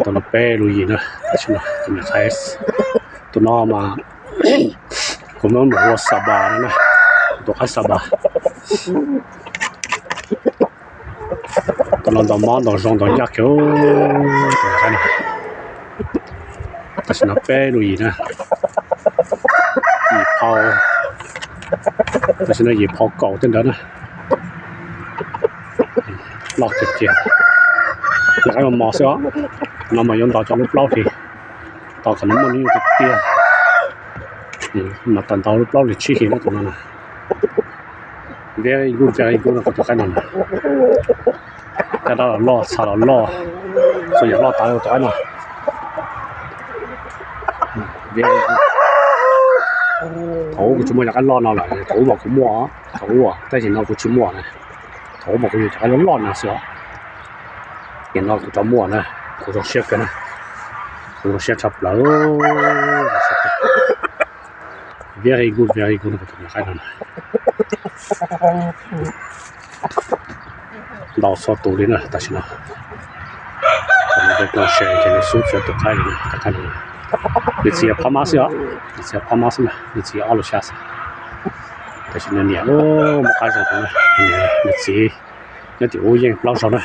Tus no peb lub yim na, tus no mas kuv muab mus ua Saba no na, tus qaib Saba. Tus no ntaus mob ntaus zoo ntaus ncaj kiag. Tam sim no peb lub yim na, yim phau, tam sim no yim phau kaum tej ntawd na. Loj tiag tiag. Yog qaib mos mos xwb os. No mas yuav ntaus cov lub plaub hlis, tos kom nws muaj hnub nyoog tiag tiag mas tau ntaus lub plaub hlis tsib hlis na tus no na. Very good, very good no tus qaib no na. Caj dab los loj, txha los loj, txhua yam loj tas tus qaib no. Thaum ub kuv tsis muaj cov qaib loj no lawm, thaum ub mas kuv muaj, thaum ub tab sis no kuv tsis muaj na. Thaum ub mas kuv yug cov qaib loj loj no xwb os. Nim no kuv rov muaj na, kuv zoo siab kawg na, kuv zoo siab tshaj plaws. Very good, very good no tus qaib no na. Ntaus txhua tus li na tam sim no. Ces nws xub txhua tus qaib li na, tus qaib no. Nws txiv yog phab mab xwb os, nws txiv yog phab mab xwb na, nws txiv yog ob lub xya xwb. Tam sim no niam muaj qab zoo heev na, nws txiv nyob tim ub yeej plaub zaug na.